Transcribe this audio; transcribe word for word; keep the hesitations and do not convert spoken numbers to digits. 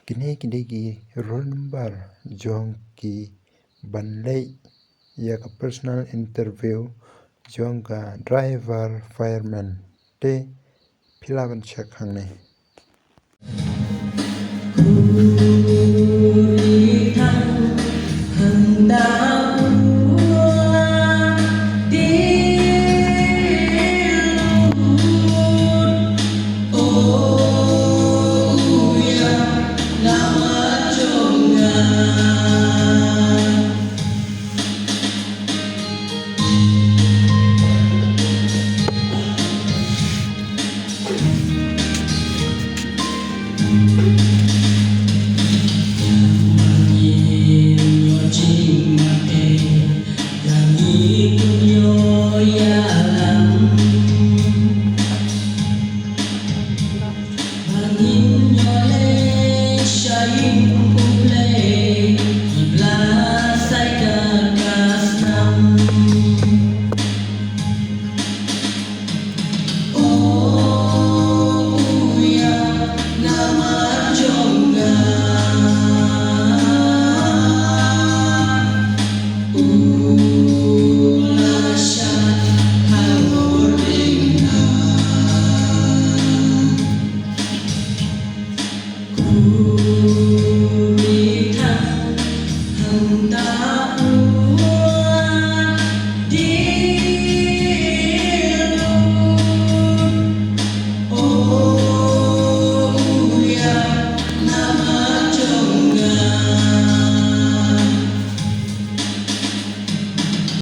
Kine ki dei ki roll number jong ki ban leit ïa ka personal interview jong ka driver fireman. Te phi lah ban check hangne.